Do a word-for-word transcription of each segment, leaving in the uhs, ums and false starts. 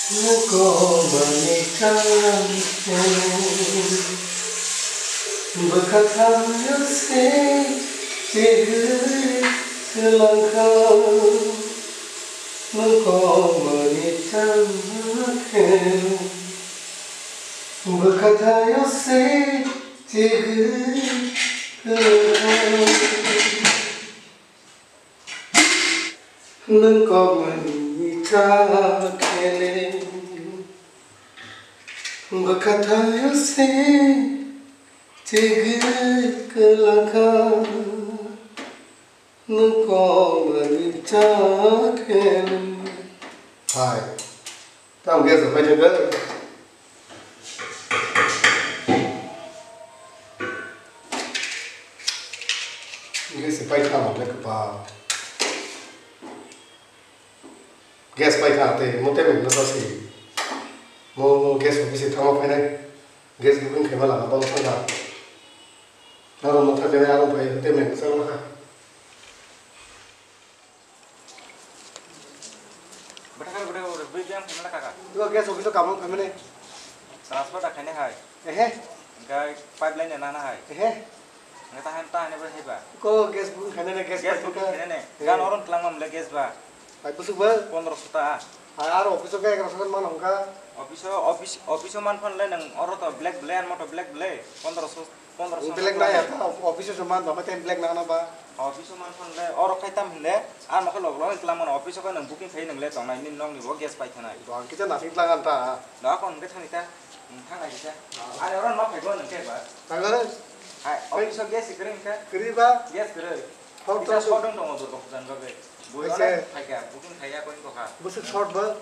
Nokmani chakhe bwkha thaio se chigwi kwlangkha. Nokmani chakhe bwkha thaio se chigwi kwlangkha. Nwng kokmani chakhele bwkha thaio se chigwi kwlangkha. Nwng kokmani chakhele. Hai. Tamo gas rok paithakha. Gas paithakha, mokle kwpal. Gas paithakha tei mote mengno to si. Mo, mo gas office thangma phainai. Gas booking khaima lama bang thangkha. Aro motha kene aro phai te mengno chakla kha. Bwthakar, bwthakar, bwthakar, bwthakar, bwthakar, bwthakar. Ibo gas office o kamung khaimani. Transfer da khainai hai. Ehe. Hingkhe pipeline da nana hai. Ehe. Hingkhe tahan, tahan ebo hai ba. Ko gas booking khainai na gas. Gas pipe booking ka. Khainai ne. Ehe. Gan oron twlangma mle gas ba. Hai busuk ba. Pondro sota. Hai aro office o khe egaroso man hongkha. Office o, office, office o man phan le nang oro to black ble, an moto black ble. Pondro so. Pondro song black na ya ta, office o man ba, mate black na na ba. Office o man phone le, oro khai tam hinde, ang nokho log log tlang mano, office o khe nang booking khai nang le tongnai, nini nokni bo gas pai thanai. Bo ang kisa nasing tlang an ta. Da kon ke thani ta, thang ai ta. Ani oro nok khai bo nang ke ba. Thang ai. Hai, office o gas kring ka? Kri ba? Gas kri. Hor kisa to short dong dong dur kok jan ba be. Bui onek phaikha, booking khaiya koin kokha. Busuk short ba?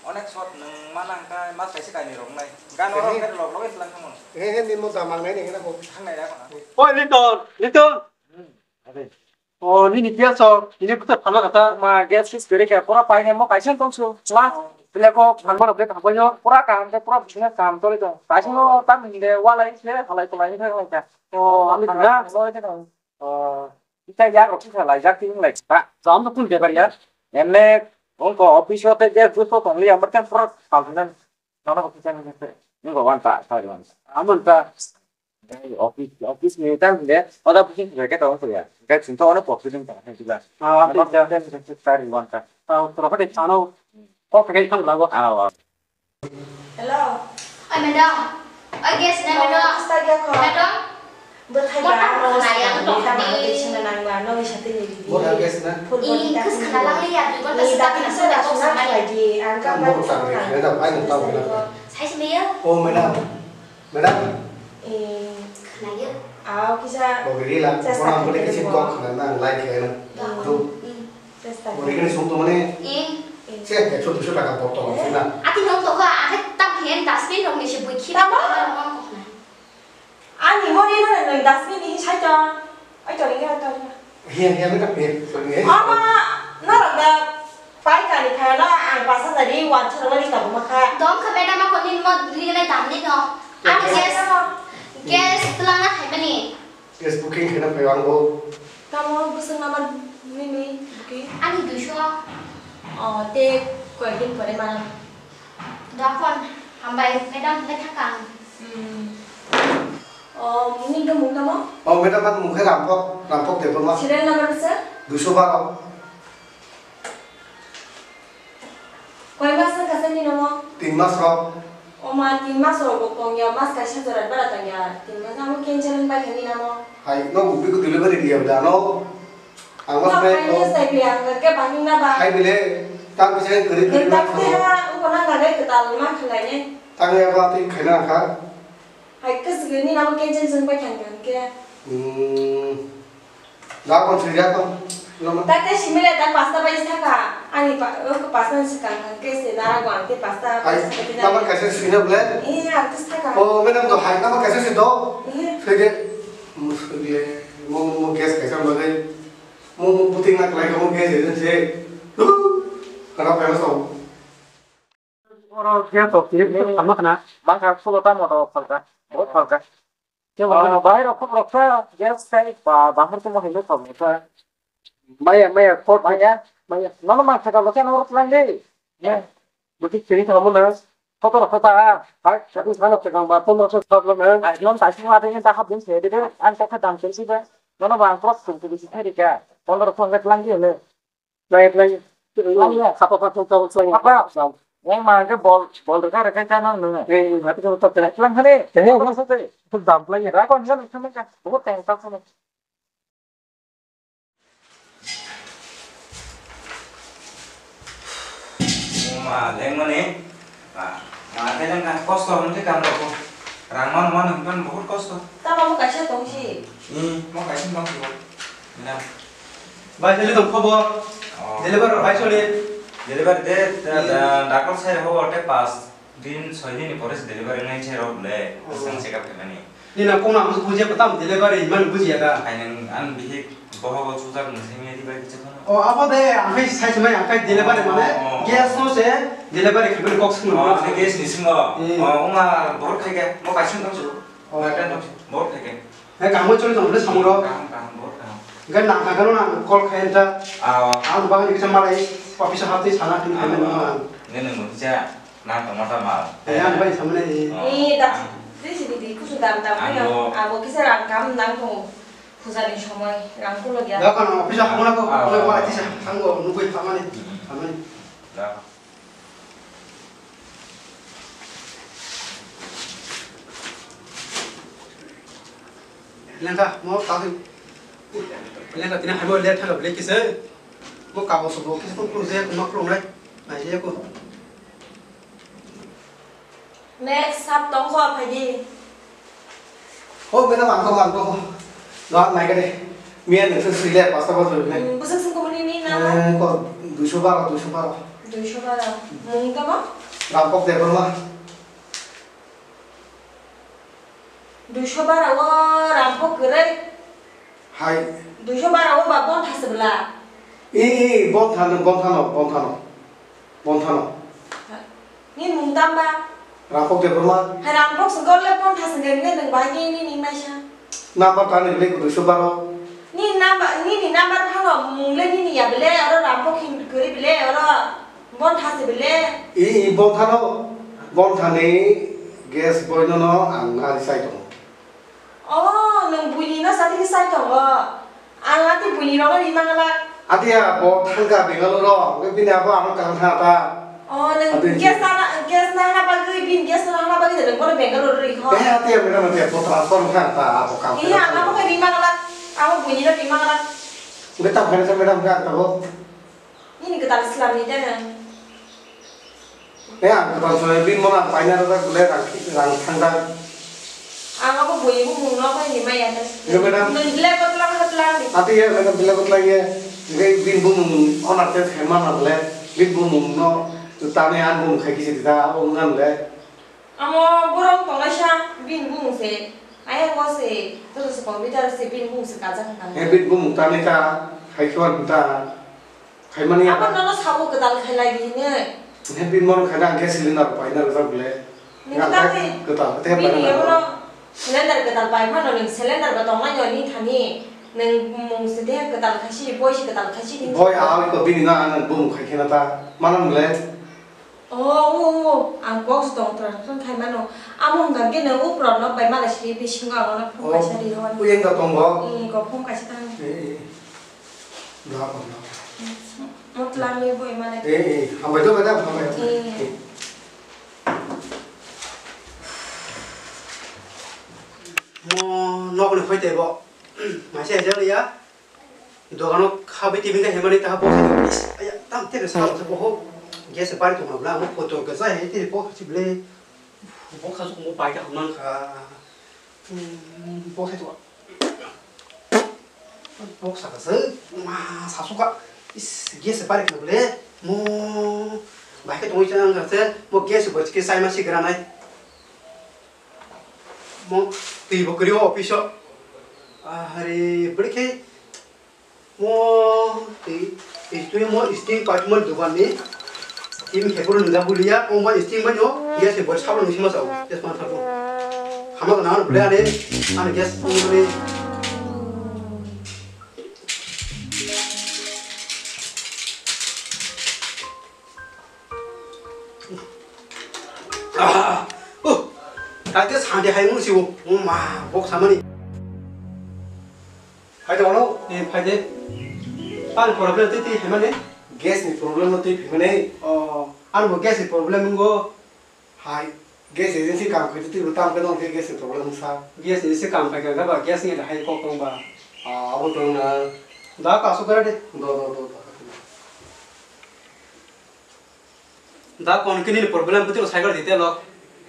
Onek short nwng mana hwnkha mas kaisa kainwi rok nai. Gan oro hwnkhe log logwi tlang thangmano. He, he, nini mo da mangnai ni hwnkhe na bo. Thangnai da kono. Oi, Linton, Linton. Hmm, ade. O, nini piya so, nini kutar phala kata. Ma gas fis kere khe pura pai mo kaisa tong su. La, bile ko phalma rok de thangbai no, pura kaham de, pura business kaham toli tong. Kaisa no tam hinde walai se halai kolai ni thang lai ta. O, ami na. Loi de. O, ita yak rok sisa laijak ti wng lai ba. Jam to kun bepar ya. Emne wngko office o te je gusto tong li amar kan pro pal nan. Nono office ni se. Ni go wan ta, sorry wan ta. Amun ta. Office, office ni ta le. Oda office ni ke to ya. Ke chin to ne office ni ta. Ah, office ta. Sorry wan ta. Ah, to ko de chano. Ko ke kan lago. Ah, wa. Hello. Oi, madam. Oi, gas na, madam. Kisa gya kho. Madam. Bwthai ba, no khana yang dong ni. Tamo tei sima nang ba, no ni sati ni di. Mo da gas na. Ih, kus khana lang li ya, dui ghonta sita khana sunda kok samani. Ang ka ba. Mo ta ni khana da, ai ta na. Sai sima ya. Oh, madam. Madam. Eh. Khana ya. Aw, kisa. Bo giri la. Mo na mo de kisin kok khana na, like ya na. Do. Bo giri sung to mane. Eh. Se, ekso duiso taka botol sina. Ati nong to kha, akhe tam hen dustbin rok ni se bui khina. Tamo? Ani mori no nang dustbin ni sai to. Ai to ringa to ringa. Hiya, hiya, meka pe, pe. Ama, norok da pai kani phano ang pasa dari wan choro wali ka buma kha. Dong kha madam ako nin mo ringa dam ni no. Ani gas, gas tulang na khai mani. Gas booking khaina phai ang bo. Tamo bwswk number nini booking? Ani duiso. O, te koyekdin pore mano. Dokon, hambai, madam, hwnkhe thangkang. Hmm. O, nini mung tamo? O, madam, ang mung khe Rampok, Rampok Debbarma. Serial number bwswk? Duiso baro. Koi mas wngkha sani nomo? Tin mas rok. O ma, tin mas rok bo tongya, mas kaisa jora bara tongya. Tin mas amo cancel wng pai thani namo? Hai, no bubli ko delivery diya bda no. Ang mas bai ko. Sai bi ang ke bani na ba. Hai bile, tang bisa kiri kiri na. Tang te ha, uko na ga gai ketal ma khalai ne. Tang ya ba ti khaina kha. Hai ke sigi ni namo cancel wng pai thang ke. Hmm. Da kon sui da kon. Lama. Ta te simile ta pasta bai saka. Ani pa, o ko pasta ni sikang kang ke se nara go ang te pasta bai saka te na. Number kaisa sui na ble? Eh, ang te saka. O, madam to hai number kaisa sui do. Eh. Sui de. Mo sui de. Mo, mo, mo gas kaisa mo gai. Mo, mo puting na klai mo gas de se. Lu. Kana pa so. Oro gas to tini tama kana. Bangkha sulo tamo to phalka. Bo phalka. Bahai rok khop rok kha, gas khai ba bahar tu mo hino khop rok kha. Maya, maya, khop maya, maya. Nono mang thaka lo khe norok lang de. Buti sini kamu na. Kotor kota. Hai, satu sana pegang batu masuk problem eh. Ai, non tashi ma de ta hap din se de. An ta dam se si de. Nono bang cross tu tu si thari ka. Pondro song ke lang di le. Lang lang. Lang ya, satu satu satu satu. Apa? Yang mana ke bol bol reka reka channel nunga. Eh, hati kamu tak kena. Lang kali. Eh, apa sate? Itu dam lang ya. Rakon kan sama kan. Buat yang tak sama. Ma lengmani, ma, ma khe lengkha, kosto hwnwi khe kam rokho. Rang mano mano hwnwi phano bahut kosto. Tamo mo kaisa tongsi. Hmm, mo kaisa tongsi bo. Madam. Bai soli tong khobor. Oh. Deliver bai soli. Deliver de, da, da, doctor sai ho ote pas. Din, soi din ni pore se delivery nai se rok le, oh, sang check up khaimani. Ni na kong na buji buji pa tam delivery man buji ya da. Hai nang an bihik boho bo chujak nang se mi di bai kicha kono. Oh, abo de, ang khai sai se mai, ang khai delivery mane, oh, gas no se delivery khaimani kok sung. Oh, se gas ni singo. Hmm. Oh, uma bor khai ke, mo kaisung tong su. Oh. Bahkan tong su, bor khai ke. He, kaham choli tong le samung rok. Kaham, kaham, bor kaham. Hingke nang kha kano nang call khai ta. Ah. Ang bahai ni kisa malai office hapti sana tin khai nang. Nge nang mo kisa. Nang tongma ta mal. Ayang bai samne. Oh. Ni da, ang, di sini di kusu dam dam ang ayo. Bo abo kisa rang kam nang tong. Puja ni somoi rang kulo ya. Da kan office hapna ko, ah, ko ah, tisa, ah, ang go nugui hamani. Hmm. Hamani. Da. Lengkha, mo kagui. Lengkha tini haibo le thangka bele kisa. Mo kabo sobo kisa ko kuru je ko ma kuru nai. Nai je ko. Next sap tong kho phaidi. Ho, madam, ang tong, ang tong. Doan nai kade. Miya nung se sui le pasta bajor le. Hmm, bwswk sung kumuni ni na? Eh, ko duiso baro, duiso baro. Duiso baro. Mung tamo? Rampok Debbarma. Duiso bara o rampok kwrwi. Hai. Duiso bara o ba bontha se bwla. I, i, bontha no, bontha no, bontha no. Bontha no. Ni mung tamba? Rampok Debbarma. Hai rampok se gol le bontha se nge nge nung bai ni ni ni maisa. Number ta ni le duiso baro. Ni number, ni ni number phano mung le ni ni ya bele oro rampok hin kwrwi bele oro. Bontha se bele. I, i, bontha no, bontha ni gas boy no no ang nari sai tongo. Oh, nwng buini no sati khe sai tongo. Ang ati buini rok no ri mangala. Ati ya, bo thangka Bengaluru ro, hwnkhe bini abo ano kaham thangka ta. Oh, nwng gas na, gas na hana bagwi, bini gas na hana bagwi nwng bono Bengaluru ri kho. Eh, ati ya, madam, ati ya, bo transfer wngkha ta, abo kaham. Iya, ang abo khe ri mangala. Abo buini no ri mangala. Hwnkhe ta phaina sa, madam, hwnkhe ang tabuk. Nini kwtal slam ni da nang. Eh, ang kwtal slam ni, bini mona paina rwjak bwle rang, rang thangda. Ang abo bui bumung no bai ni maya ta. Yo, madam. Nang black bottle ha tlang di. Ati ye, madam, black bottle ye. Ngai bini bumung onar te thema na bwle. Bini bumung no tani an bumung khai kisi da, o ngan le. Amo borok tongnaisa bini bumung se, ayang o se, joto se computer se bini bumung se kajak nang. He bini bumung tani ta, hai khwan ta, hai mani. Abo nono sabo kwtal khailai di hinwi. He bini mano khaina ang gas cylinder paina rwjak bwle. Nang kwtal khe bini paina abo cylinder kwtal pai phano nwng cylinder bo tongnai no ni thani nwng bumung se de kwtal khaisi, boi se kwtal khaisi ni. Boi a ko bini no ang bumung khai khena ta, manam bwle. Oh, oh, oh, ang kok se tong tra tra khai mano. Amo hwnkha khe nang uprok nok bai mala siri bisingo amo no phone kaisa ri hwn. Uyang da tongo. Eh, kok phone kaisa tang. Eh, eh. Da, da, da. Mo tlang ni boi mala. Eh, eh, hambai do, madam, hambai. Eh. Mo nok ni phai tebo. Maise jang ya. Dogano kha bai tibing khe hemani ta box is aya tam tere sa sa boho. Gas bari tong bla mo photo ke sa he tiri box si ble. Box sa mo bai ta man kha. Hmm, box sa to. Box sa sa ma sa su ka. Is gas bari tong ble mo bai ke tong chang ka se mo gas bo ke sai ma si gra nai. Mo twi bo kwrwi o office o. Ahari bwrwi khe mo twi twi mo sting part mo dugan ni. Team khe bwrwi nungya buliya o mo sting bai no ya se bor sabro nungsi ma sao. Yes ma thabu. Hama na bwrwi ani ani gas ni. Ah, oh, kaisa Sunday hai wng si o. Oh ma, bok samani. Hai de ono? Eh, phai de. Ani problem tei tei hai mani? Gas ni problem no tei phimani. Oh, ani bo gas ni problem wng o. Hai, gas agency kam khai tei bo tam khe dong khe gas ni problem sa. Gas ni se kam khai kha ba gas ni hai kok tong ba. Ah, abo tong na. Da ka su kara de. Do, do, do, do. Da kon kini ni problem butiro cycle dite lok.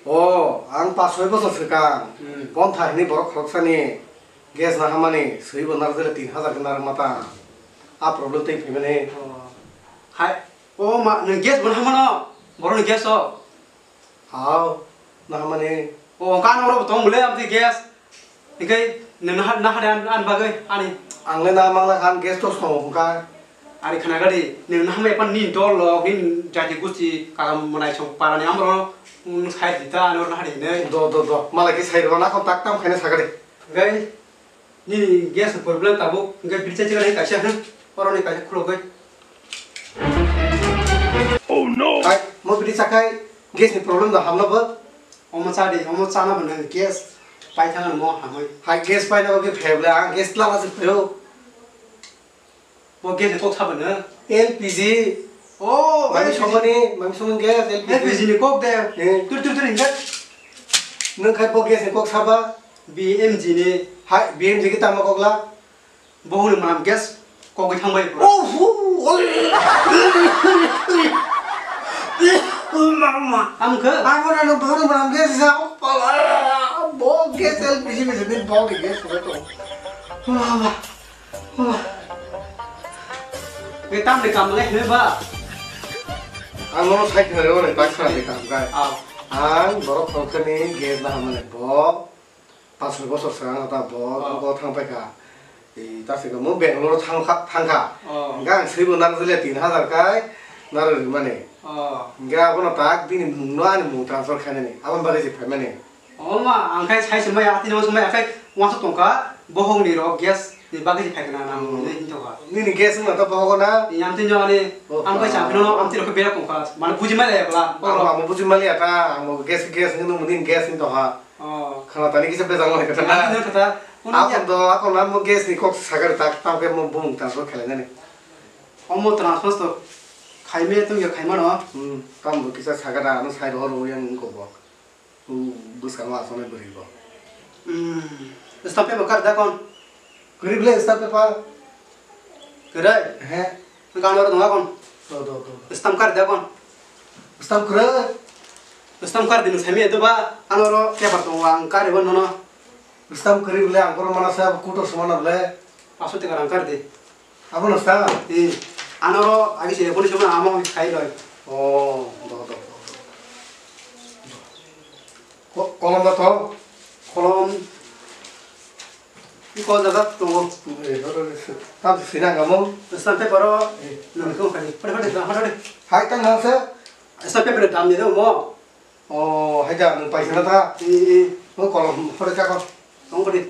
O, ang pas soi bosor swkang. Hmm. Bon thar hini borok khoroksa ni gas na hamani swi bo nar jele tin hazar khe nar mata. A problem tei phimani. O. Hai, o ma, nang gas bo hamano. Borok ni gas o. Hao, na hamani. O, kan oro tong mule am ti gas. Hinkhe nwng naha, naha de an, an bagwi ani. Ang le na mangla khan guest house tongo hwnka. Ari khna gadi, nwng naha mai pan ni dol lok, ni jati gusti, kalam manai song parani amro, nwng sai di ta, ano naha de hinwi. Do, do, do. Malai khe sai rwna khon tak tam khaina sagadi. Hinkhe nini gas problem tabuk, hinkhe bircha chikla ni kaisa hwn, oro ni kaisa khulogwi. Oh no! Hai, mo bini chakai, gas ni problem da hamla bo? Omo cha di, omo chana bo nang gas pai thang mo hamoi. Hai gas pai na bo ke pheble, ang gas la la se pheo. Bo gas ni kok sabo no? L P G. Oh, mami L P G. Somani, mami somani gas, L P G. L P G ni kok de. Eh. Tur, tur, tur, ingat. Nang khai bo gas ni kok saba? B M G ni. Hai, B M G ki tama kok la? Bo hwnwi mwnam gas kogwi thangbai bro. Oh, hu, oi. Mama. Amkhe? Abo na no bo hwnwi mwnam gas sa, oh, pala. Bo gas L P G ni sini bo ni gas ko to. Mama. Mama. Be tam de kam le hne ba. Ang no sai khna re, tak sa de kam kai. Ah. Ang borok khoroksa ni gas na hamani bo. Pas soi bosor swkang ta bo, oh, bo thang paikha. I ta se mo Bangalore thang kha, thang kha. Oh. Hingke ang swi bo nang jile tin hazar kai naro rimani. Oh. Hingke abono tak bini mung no ani mung transfer khainani. Aboni bagwi se phaimani. Oh ma, ang khai sai se maya, tini se maya khai wansa tongkha, bohong ni rok gas ni bagwi se phaikha na nang, hmm, hinwi tongkha. Nini gas wngna ta bohogo na? Yang tin jani, oh, ang khai ta. Sampino, ang tiro khe berak tongkha. Mane buji maya bla. Ang bo amo buji maliya ta, ang bo gas, gas hinwi nung nini gas hinwi tongkha. Oh. Khana tani kisa bejal manwi khe na. Ang khe kha ta. Akon do, akon na mo gas ni kok sakar tak, tamo khe mo bumung transfer khelai nani. Omo transfer to khaime tong ya khaima no. Hmm, tamo bo kisa sakar ano sai ro ro yang ko bo. U bwskango asonai bwrwi bo. Hmm. Stamp paper kar da kon. Kwrwi ble stamp paper. Kwrwi? He. Gano ro dong kon. Do, do, do, do. Stamp kar da kon. Stamp kwrwi. Stamp kar di nung sami edo ba ano ro paper tong ang kar ebo nono. Stamp kwrwi ble ang koro mana sa kutor sumana ble. Paso teka rang kar di. Abo no sa? Di. Ano ro agi sini phone sumana amo khai loi. Oh, do, do, do, do. Ko-, kolom da to? Kolom. Iko jaga tongo. Eh, oro se. Tam se sina ngamo. Stamp paper o. Eh. Nang ko khani. Pare pare da, pare pare. Hai tang nang se. Stamp paper dam ni do mo. Oh, hai da nang paisa na ta. Eh, eh. Mo kolom pore ka ko. Tong ko di.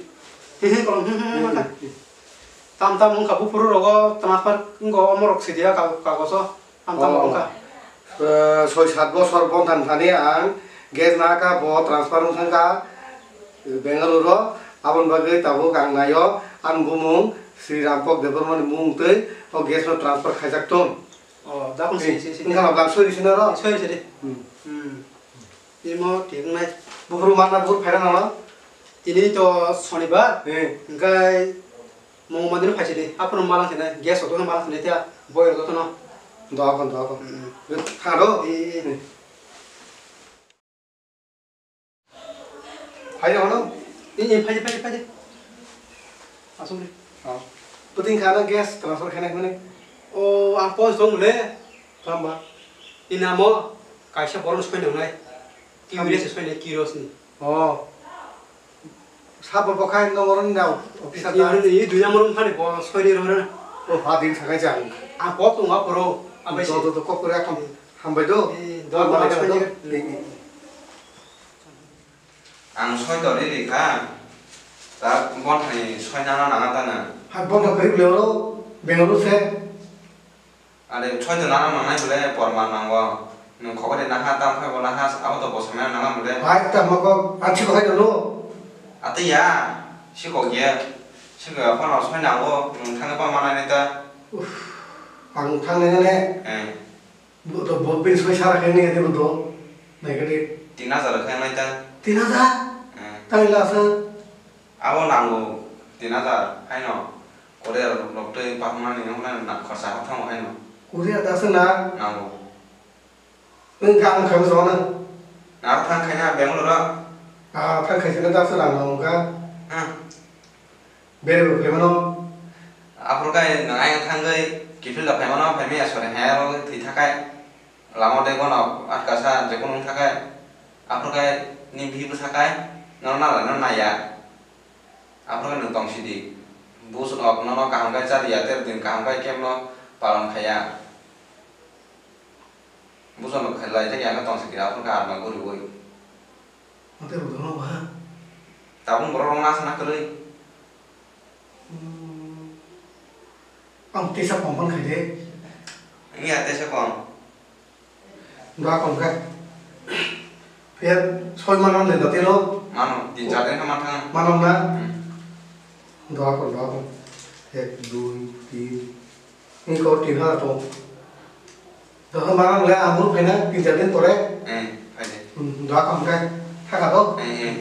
He he kolom. Hmm, hmm, hmm, hmm. Tam tam wngkha buphuru rogo transfer wngkha omorok sidia kagoso. Amtang wngkha. Eh, soi sat bosor bonthan thani ang gas nahaka bo transfer wng thangkha Bengaluru o. Aboni bagwi tabuk ang naio, ani bumung Sri Rampok Debbarma ni mung twi o gas no transfer khaijak tong. Oh, dakon si, si, si. Wngkha na bang soi risi na ro? Soi risi de. Hmm. Hmm. Tini mo thik wngnai. Buphuru manna buphuru phaina nangma? Tini to Sonibar. Eh. Hingkhai Mung mandino phaisidi, aphano malang sinai, gas rok malang sinai, tei boi rok jotono. Doa kon, doa kon. Mm. Thang do? Eh, eh, eh. Hmm. Phai rok no? Eh, eh, phai, phai, phai. Asung de. Oh. Puting khana gas transfer khaina hwnwi. Oh, ang pon song le. Tamba. Inamo kaisa boron soi nangnai. Tamba. Kiros soi nai, kiros ni. Oh. Sabo bo khai no moron da officer da. Ini, ini dunia moron khani bo soi ni ro na. Oh, ha din sakai jang. A kok tong a poro. Abai si. Do, do, do, kok kore akam. Hambai do. Eh, do, hambai do, do, do. Ni, ni. Ang soi to ri ri kha. Ta bon thani soi nana nana ta na. Ha bon thani kari bole ro. Bengaluru se. Are, soi to nana nangnai bole porman nango. Nwng khobor rina ha, tamo khai bo na ha, abo to bo samaya nang amo de. Hai, tamo kok, ang sikok hai no? Ate ya, sikok ya. Sikok ya, phone soi nango, nwng thangwi pa manai nai ta. Uff, ang thangnai nai ne. Eh. Bo to bo pin soi sara khai nai de bo to. Nai kade. Tin hajar khai nai ta. Tin hajar? Eh. Tai la sa. Abo nango, tin hajar, haino. Korea rok tei pahmani wngna na khorsa ha thango haino. Korea da se na? Nango. Nwng ka ang khamu songno. Na thang khaina Bangalore ro. Ah, thang khaisina da se rang nang ka. Ha. Bere bo phaimano. Aphuru kai nang ayang thangwi kiphil da phaimano, phaimaya sore haya ro thwi thakai. Lama de gono atkasa jekunu wng thakai. Aphuru kai ni bihik bwsa kai. Nono nalai no naiya. Aphuru kai nwng tong sidi. Busu nok nono kaham kai chariya, ter din kaham kai kemno palon khaiya. Busu nok khailai thai yang tong sidi, aphuru kai arma guriwi. Ante bo dono ba? Tabung borok rok nasa na kwrwi. Hmm. Ang tisa kom phan khai de. Iya, tisa kom. Dua kom khe. Phiya soi manang de dati lo. Mano, tin char din khe manthang. Manang na? Hmm. Dua kom, dua kom. Ek, dui, tin. Ni ko tin ha to. Dua kom manang le ang phai na tin char din pore. Eh, phai de. Hmm, dua kom khe. Thaka to. Eh, eh.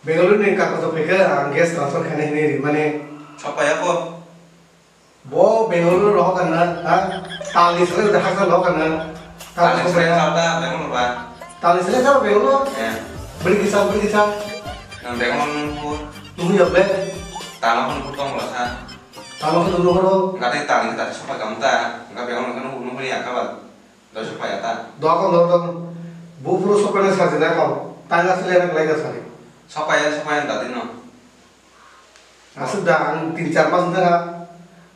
Bengaluru ni kakoto phaikhe ang gas transfer khaina hinwi rimani. Sokpaiya kho. Bo Bengaluru rohor kana, ha? Talni sale udah haksa rohor kana. Talni sale sokpaiya. Sabda Bengaluru ba? Talni sale sab Bengaluru? Eh. Beri kisa, beri kisa. Nang Bengaluru nung pur. Nung yok be? Tama pun pur tong lasa. Tama pun nung horo. Gati talni kita sokpai kamu ta. Gati Bengaluru kan nung pur nung pur ya kabar. Dosa paya ta. Doakon, doakon. Bufuru sokphaina sajina kau. Tanga sile rak laika sari. Sokpaya, sokpaya dati no. Asuk da ang tin char mas wngkha.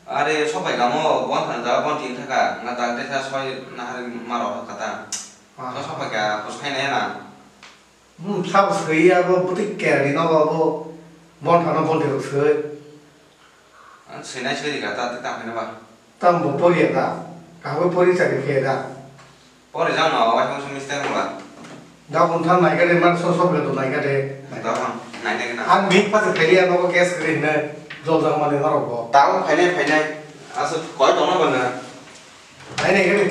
Are sokpai kamo, bon thang jaga bon tin thaka. Nga dal tesa soi nahar maro kata. Ah. So sokpai ka, khosai na na. Hmm, sabo soi abo butik kerani no abo. Bon thano bon thero soi. Ang swinai swi rikha ta, tei tamo hino ba? Tamo bo poriya ta? Kaham khe pori chakri khe da? Pori jang no, waisa waisa mistake wngla. Da bung tham nai kade, mar so so khe to nai kade. Da bung nai nai na. Ang big pa se pheli ano ko gas kri hino, jol jang mani norok bo. Tamo phainai phainai. Asa koi tongna bana. Nai nai kade.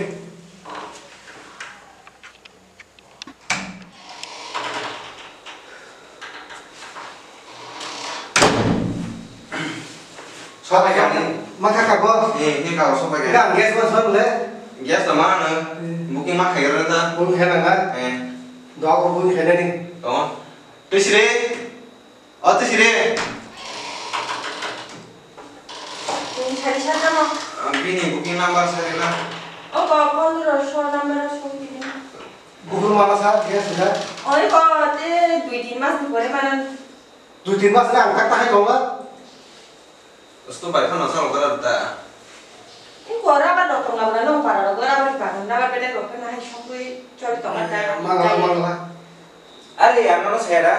Sopai kha. Ma kha kha bo? Eh, ni ka sopai kha. Ga gas ma son le? Gas to ma na. Eh. Booking ma khai ra ta. Booking khai na ga? Eh. Do ko booking khai na ni. To. Twi sire. O twi sire. Twi sari sa tamo? Ah, bini booking number sa rila. O ko pondro so number so bini. Bukur mana sa, dia sudah? Oi ko te dui tin mas ni pore mana. Dui tin mas ni ang tak tahi kong ba? Sto bai phano sa lo gara ta. Ni ko raba dok tong labra no para ro gara ba pa na ba bete ko na hai sokwi chori tong ta. Mala, mala. Are, ang nono saya da,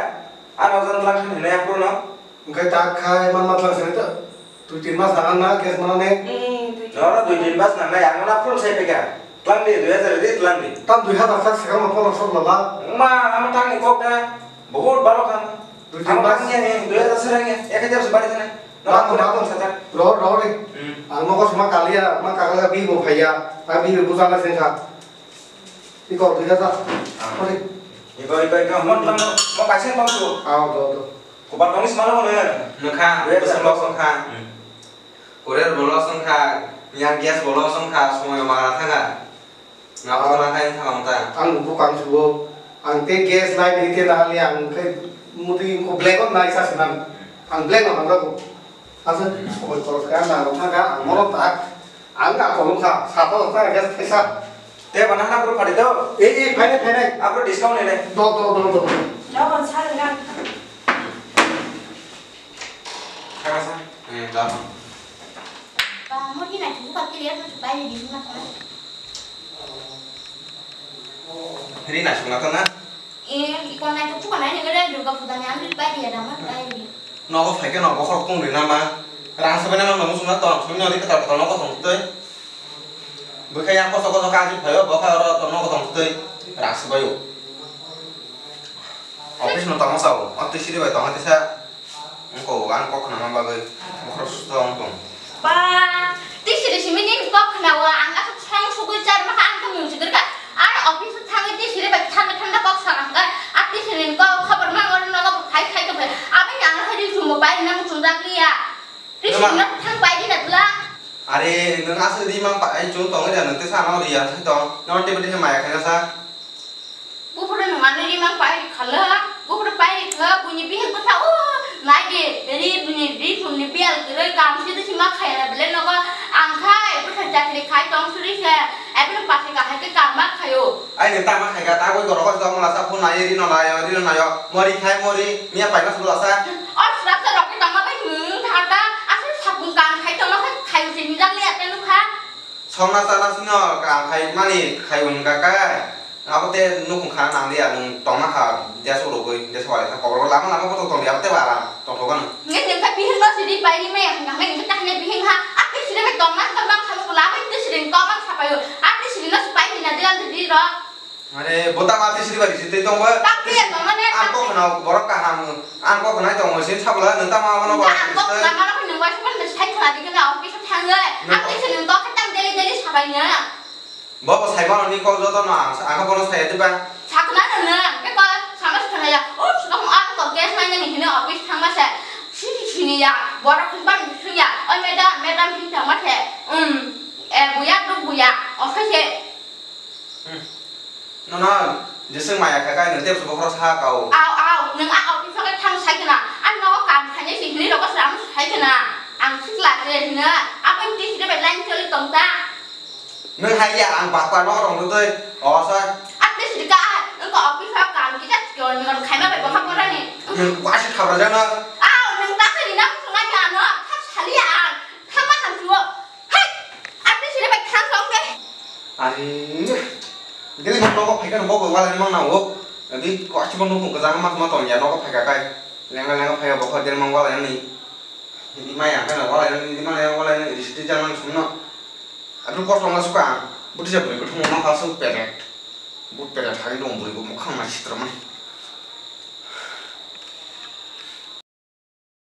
ano jan lang hinai aphuru no. Hwnkhe tak khai manma tlang sini to. Dui tin mas nangan na gas manane. Hmm, dui tin. Noro dui tin mas nangnai, ang nono aphuru sai peka. Tlang di, dui hajar di, tlang di. Tam dui hajar tak sekarang mau pono sok lala. Ma, ama tang ni kok da, bahut balo khan. Dui tin mas. Ama tang ni, dui hajar serang ni, ek hajar se bari thane. Noro aphuru aphuru sajak. Ro, ro de. Hmm. Ang nogo sima kalia, ma kalia bi bo phaiya, ta bi bo bujana sengkha. Iko, dui hajar. Ah. Ori. Iko, iko, iko. Mon, mon, mon, mon, kaisa mon tu. Ah, do, do. Kubar tongis mana mo ne? Nukha, dui hajar. Bosong bosong kha. Hmm. Kurer bolo song kha, yang gas bolo song kha, somoy mara thanga. Nga ko na khai thanga mata. Ang bu kang subo. Ang te gas lai ni te na li ang khai muti ko black on nai sa sinan. Ang black on ang ko. Asa, hmm, somoy kor kha na thanga, ang moron tak. Ang ga kolong kha, sata sata gas phaisa. Te bana hana bro phadi do. Ei, ei, phainai, phainai. Abro discount nene. Do, do, do, do. Jabon sa nang. Kaka sa. Eh, jabon. Ba, mo di na ki buka kiri ya, mo bai di na ka. Ri na sung na to na. Eh, iko na ki buka na ni gare Durga Puja ni amri bai di ya, da mo bai di. Nogo phaikhe nogo khorok tong di na ma. Rang swbaina mang nang muchungna tong, sumino di kwtal kwtal nogo tong twi. Bwkha yang koso koso kaji phaio, bokha oro tong nogo tong twi. Rang swbaio. Office no tongma sao, o twi siri bai tongha tisa. Wngkha o, ang kok khna man bagwi bokhorok susto wng tong. Ba, twi siri simi nini kok khna o, ang aswk song sugwi char makha, ang khe mung sigir kha. Ar office o thangwi twi siri bai thanda thanda kok sa kha, a twi siri ni kok khobor mang oro nogo bo khai khai tong phai. Aboni ang hai ri chumbo pai rina muchung jak liya. Twi siri no thang pai di na tla. Are, nwng aswk ri mang pai chung tong ri, nwng tesa no ri ya sai tong. No table ni maya khaina sa. Buphuru nwng ano rimang pai rikha le, buphuru pai rikha, buini bihik bwsa, o, nai di, ri, buini ri sumni biyal kwrwi, kam sidi sima khaya na bele nogo, ang khai, bwsa chakri khai tong suri se, ebini pasi kahai khe kam ma khaio. Ai, nwng tama khai kha, ta boi borok o jok mala sa, phone nayo, ri no nayo, ri no nayo, mori khai mori, miya pai ma sulu asa. O srap sa rok ni tama bai nwng thar ta, aswk sapung kam khai tongma khai, khai usi ni jak le ate nukha. Songna chana sino kaham khai mani khai wngkha khe, abo tei nukhung khana nang liya, nwng tongma kha deso rogwi, deso wali kha, kokrok lama lama bo tong tong liya, abo tei bara tongthok gano. Nge neng kha bihik no siri pai ni maya hwnka hwnka neng kha tahne bihik ha, a twi siri bai tongma hwnka bang kha, bo lama twi siri tongma kha paio, a twi siri no pai ni na dilan di ro. Are, bo tamo a twi siri bai siri twi tong bo. Tamo ya tongma ne, ang kok khna borok kaham, ang kok khna tong bo sin sabla, nwng tamo abono bo. Ang kok khna mano khna nwng bai sabla, sai khna di khna office thangwi, a twi siri nwng kok kha tang daily daily sabai na. Bo bo sai mano ni kok joto no ang, ang khe bono sai ya diba? Sakna no nang, beko sama sakna ya. O, suka mo ang kok gas nai nani hino office thangma se. Sini sini ya, borok khun ban sung ya. Oi madam, madam hin thangma se. Um, eh, buya duk buya. Office e. Hmm. No no, jeseng maya kha kai nang tep subo khoro sa kau. Au au, nang a office ke thang sai kana. An no kam khane si hini roko sram sai kana. Ang sikla se hina. Apa ti sida line choli tong ta. Nwng hai ya, ang bakpa no rong rwtwi, o sir. At least rika, nwng ko office o kam kisa sikon ngon khaima bai bokha borani. Nwng wasi khabra jana. Aw, nwng ta kha rina muchunga ya no, thak sali ya ang, thangma thang chuo. Hei, at least rika bai thang song de. Ari, geli mo nogo phaika no bogo wala mang na o. Abi ko achi mo nukung kaza ma ma ton ya nogo phaika kai. Lenga lenga phaya bokha der mang wala ni. Hindi maya kana wala ni, hindi maya wala ni, risi jang nang sumno. Aboni kosom ma suka ang. Buti ja bwrwi kwthwng ma kha su peret. But peret hai dong bwrwi bo mukhang ma sitra mani.